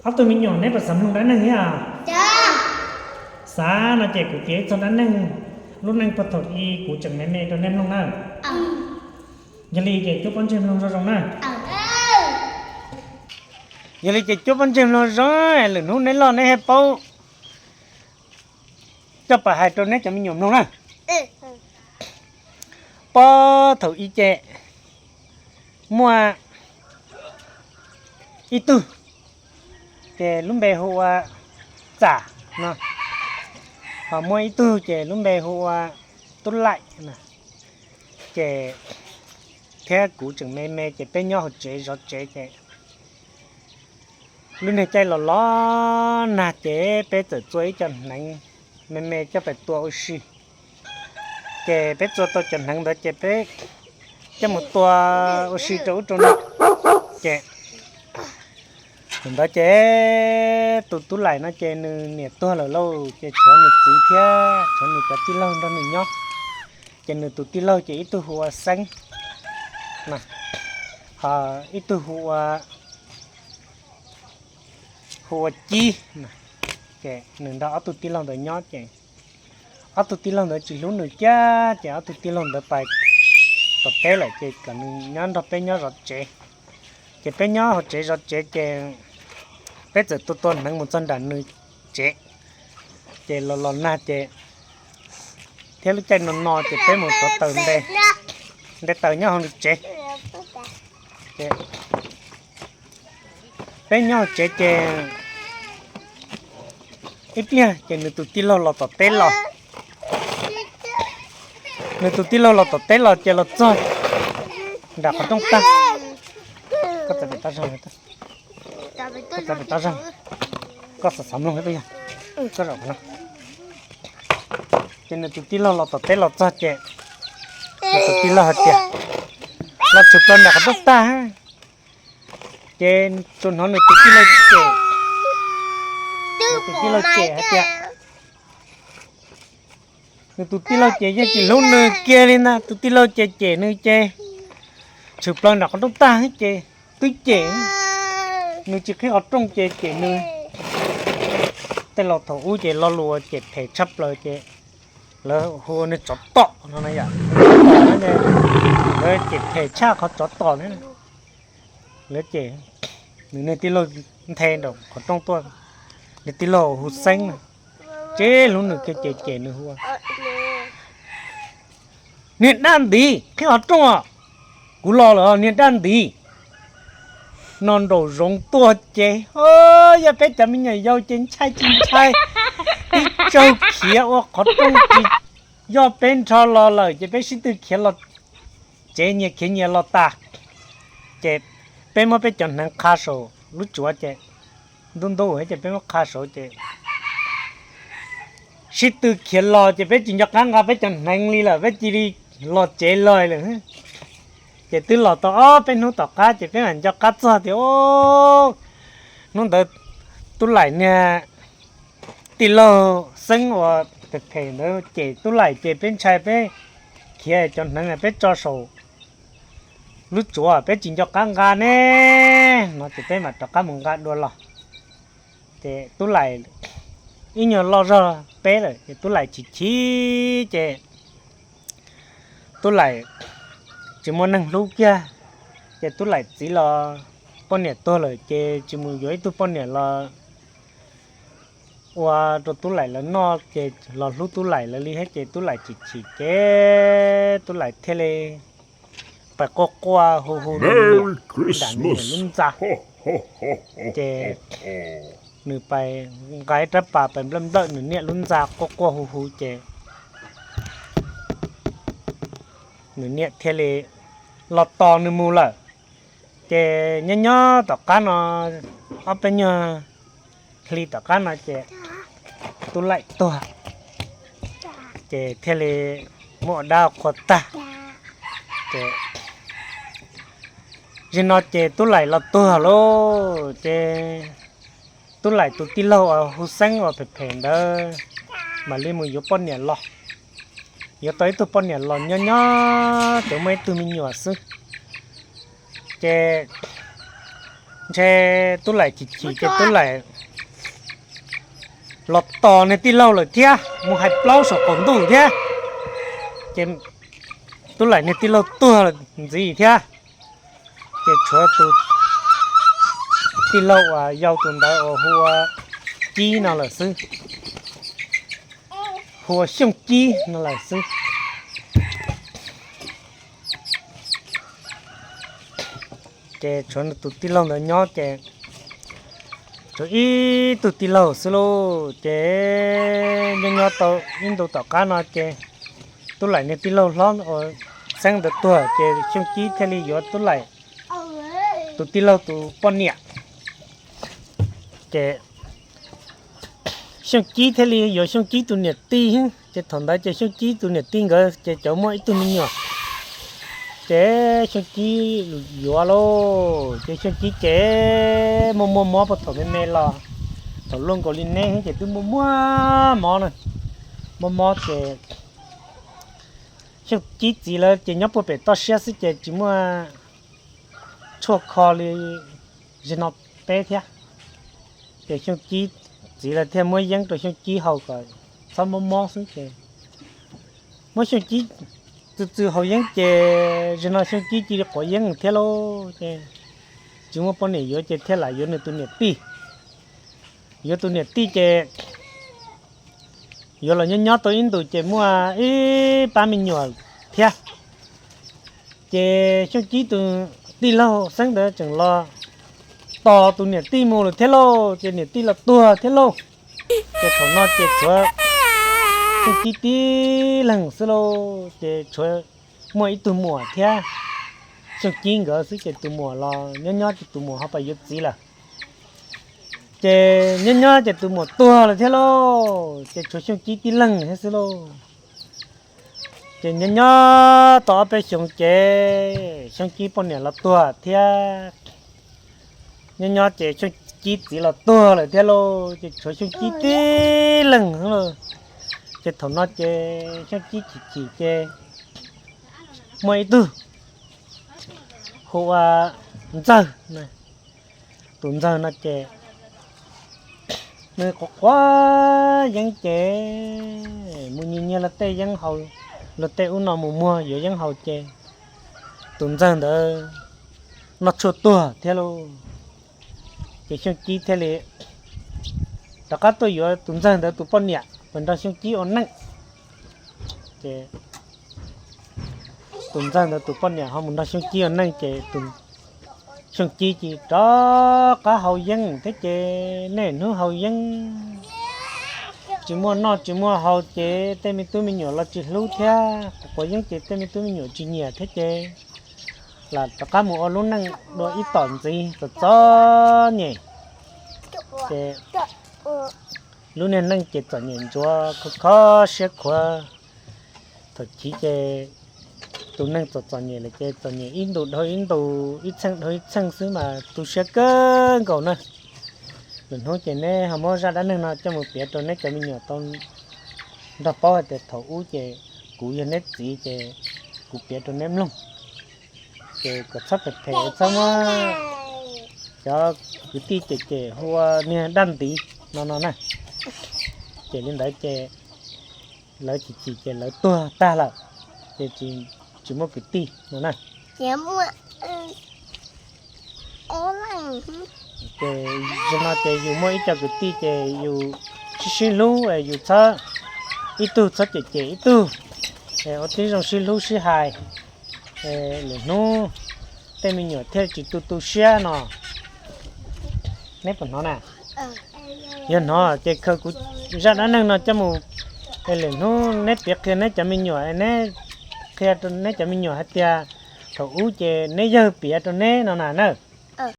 Ob tug me nyuam, neb puas xav mloog dab neeg thiab? Xav no ces kuv piav ib txog dab neeg, lub neej puag thaum ub kuv tseem me me rau nej mloog na. Yog li ces cuab pob ntseg mloog zoo zoo na. Yog li ces cuab pob ntseg mloog zoo, lwm hnub neb loj neb thiaj paub. Coj pam hais rau neb cov me nyuam mloog na. Puag thaum ub ces muaj ib tug, ces lub npe hu ua Txam no, ho muaj ib tug ces lub npe hu ua Tub Laim no. Ces thiab kuv tseem me me ces peb nyob hauv tsev zov tsev ces lub niag caij los los nag ces peb txawm txua ib co hneev me me coj pais tua ua si. Ces peb txua tau cov hneev ntawd ces peb coj mus tua ua si rau ub rau no. Ces thaum ntawd ces tus Tub Laim no ces nws niam tuag lawm lauj, ces tshuav nws txiv thiab tshuav nws cov tij laug nrog nws nyob. Ces nws tus tij laug ces ib tug hu ua Xeeb, ho ib tug hu ua, hu ua Cib. Ces nws nrog ob tug tij laug ntawd nyob ces ob tug tij laug ntawd tsis hlub nws kiag ces ob tug tij laug ntawd pais tom teb lawm ces kom nws nyob nrog peb nyob zov tsev. Ces peb nyob hauv tsev zov tsev ces peb txawm tua tua hneev mus txog nram nws tsev. Ces los los nag ces thiab lub caij no no ces peb mus rauv taws nte, nte taws nyob hauv nws tsev. Peb nyob hauv tsev ces ib pliag ces nws tus tij laug los tom teb los. Nws tus tij laug los tom teb los ces los txog nram qhov rooj tag. Koj txav pem toj zog, koj txav pem toj zog, koj xav xav mloog ib pliag, koj zaum qhov no. Ces nws tus tij laug los tom teb los txog ces nws tus tij laug hais tias, los tshwm plaws nram qhov rooj tag. Ces tsuas hnov nws tus tij laug cem, nws tus tij laug cem hais tias, nws tus tij laug ces yeej tsis hlub nws kiag li ntag, tus tij laug ces cem nws ces tshwm plaws nram qhov rooj tag ces twb cem, nws tsis qhib qhov rooj ces cem nws. Tej laus thaum ub ces lo lus cem phem tshaj plaws ces lawv hu ua nws tsov tom no na yom. Lawv cem phem tshaj qhov tsov tom na. Lawv cem, nws niag tij laug nthe nraum qhov rooj tuaj, nws tij laug hu Xeeb na, tsis hlub nws kiag ces cem nws hu ua, niag dab ntiv qhib qhov rooj os, kuv los lawm niag dab ntiv. No nraum zoov tuaj ces, yog peb cov me nyuam yaus ces ntshai tsis ntshai, ib tsaug khiav ua qhov rooj tsis yog peb nrho los lawm ces peb sib tw khiav los tsev, nyias khiav nyias los tas. Ces peb muab peb cov hneev qha saum lub tsuav ces ntub ntub ces peb muab qha saud ces sib tw khiav los ces peb tsis nco qab nqa peb cov hneev li lawm, peb cia li los tsev lawm. Ces twb los tau ob peb hnub tom qab ces peb mam nco qab txog tias, hnub ntawd Tub Laim niag tij laug Xeeb uas phem phem ntawd cem Tub Laim ces peb ntshai peb khiav cov hneev peb tso saum lub tsuav peb tsis nco qab nqa ne, no ces peb mam rov qab mus nqa dua los. Ces Tub Laim ib nyuag loj zog peb lawm ces Tub Laim chim chim ces Tub Laim tsis muaj neeg hlub kiag, ces Tub Laim txiv los poj niam tuag lawm ces tsis mus yuav ib tug poj niam los ua rau Tub Laim lawv noj ces los hlub Tub Laim lawv li thiab ces Tub Laim chim chim ces Tub Laim thiaj li pais quaj quaj hu hu nram nws niam lub ntxa. Ces nws pais nqa ib rab pas pais nplawj nplawj nws niam lub ntxa quaj quaj hu hu ces nws niam thiaj li los tos nws mus lawm. Ces nyob nyob tom qab no ob peb nyuag hli tom qab no ces Tub Laim tuag, ces thiaj li muab ua dab qhua tag. Ces zaum no ces Tub Laim los tuag lauj, ces Tub Laim tus tij laug uas hu Xeeb uas phem phem ntawd mam li mus yuav poj niam los. Yuav tau ib tug poj niam los nyob nyob ces muaj ib tug me nyuam xwb. Ces Ntshe Tub Laim chim chim ces Tub Laim los tos niag tij laug lawm thiab, mus hais plaub saum qaum ntuj thiab, ces Tub Laim niag tij laug tuag ntxiv thiab. Ces tshuav tus tij laug uas yau tus ntawd uas hu ua Cib no lawm xwb, hu ua Xyooj Cib no lawm xwb. Ces tshuav tus tij laug ntawd nyob ces tshuav ib tug tij laug xwb lauj. Ces nyob nyob tau ib ntu tom qab no ces Tub Laim niag tij laug hlob uas Xeeb ntawd tuag ces Xyooj Cib thiaj li yuav Tub Laim tus tij laug tus poj niam. Ces Xyooj Cib thiaj li yuav Xyooj Cib tus niam tij. Ces thaum ntawd ces Xyooj Cib tus niam tij nkawd ces cov muaj ib tug me nyuam, ces Xyooj Cib yuav lauj. Ces Xyooj Cib ces muaj muaj mob puag thaum me me los, thaum luaj nkaus li neb ces twb muaj muaj mob na, muaj mob ces Xyooj Cib txiv lawv ces nyob puag pem toj siab xwb ces tsis muaj tshuaj kho li zaum no peb thiab. Ces Xyooj Cib txiv lawv thiaj muab yeeb rau Xyooj Cib haus kom txhob mob mob xwb ces muab Xyooj Cib txwm txwm haus yeeb ces zaum no Xyooj Cib cia li quav yeeb thiab lauj. Ces tsis muaj poj niam yuav ces thiaj lam yuav nws tus niam tij. Yuav tus niam tij ces yuav los nyob nyob tau ib ntus ces muaj ib pab me nyuam thiab. Ces Xyooj Cib tus tij laug Xeeb ntawd tseem los tos tus niam tij mus lawm thiab lauj, ces niam tij los tuag thiab lauj. Ces thaum no ces tshuav Xyooj Cib tib leeg xwb lauj, ces tshuav muaj ib tug muam thiab Xyooj Cib nkawd xwb ces tus muam los nyob nyob ces tus muam ho pais yuav txiv lawm. Ces nyob nyob ces tus muam tuag lawm thiab lauj, ces tshuav Xyooj Cib tib leeg thiab xwb lauj. Ces nyob nyob tau ob peb xyoos ces Xyooj Cib poj niam los tuag thiab. Nyob nyob ces Xyooj Cib txiv los tuag lawm thiab lauj, ces tshuav Xyooj Cib tib leeg lauj. Ces thaum no ces Xyooj Cib chim chim ces muaj ib tug hu ua Ntxawg. Tus Ntxawg no ces nws quav quav yeeb ces mus nyiag nyiag luag tej yeeb haus, luag tej ub no mus muag yuav yeeb haus ces tus Ntxawg ntawd noj tshuaj tuag thiab lauj. Ces Xyooj Cib thiaj li rov qab tuaj yuav tus Ntxawg ntawd tus poj niam pab nrog Xyooj Cib ua neej. Ces tus Ntxawg ntawd tus poj niam ho mus nrog Xyooj Cib ua neej ces tus Xyooj Cib ces rov qab haus yeeb thiab ces niaj hnub haus yeeb, tsis muaj noj tsis muaj haus ces tej me tub me nyuam los tsis hlub thiab, quav yeeb ces tej me tub me nyuam tsis nyiam thiab ces lam rov qab mus ua lub neej dua ib tom ntxiv txom txom nyem. Ces lub niag neej ces txom nyem ntsuav kho kho siab khuav. Thaum chiv ces tus neej txom txom nyem lawm ces txom nyem ib ntus dhau ib ntus, ib txheej dhau ib txheej xwb mas tu siab kawg nkaus na. Lwm hnub ces neb ho muab zaj dab neeg no coj mus piav rau neb cov me nyuam tau nrog paub hais tias thaum ub ces kuv yog neb txiv ces kuv piav rau neb mloog. Ces kom txhob phem phem, txhob muab cov kwv tij cem cem hu ua niag dab ntiv no no na. Ces li ntawd ces lawv chim chim ces lawv tuag tag lawm, ces tsis muaj kwv tij no na. Ces zaum no ces yus muaj ib co kwv tij ces yus sib sib hlub, yus txhob, ib tug txhob cem cem ib tug, ua tib zoo sib hlub sib hais, lwm hnub tej me nyuam thiaj tsis tu tu siab no. Neb puas hnov na? Yog hnov ces khaws kuv zaj dab neeg no coj mus, lwm hnub neb piav qhia neb cov me nyuam, neb qhia rau neb cov me nyuam hais tias thaum ub ces neb yawg piav rau neb no na na.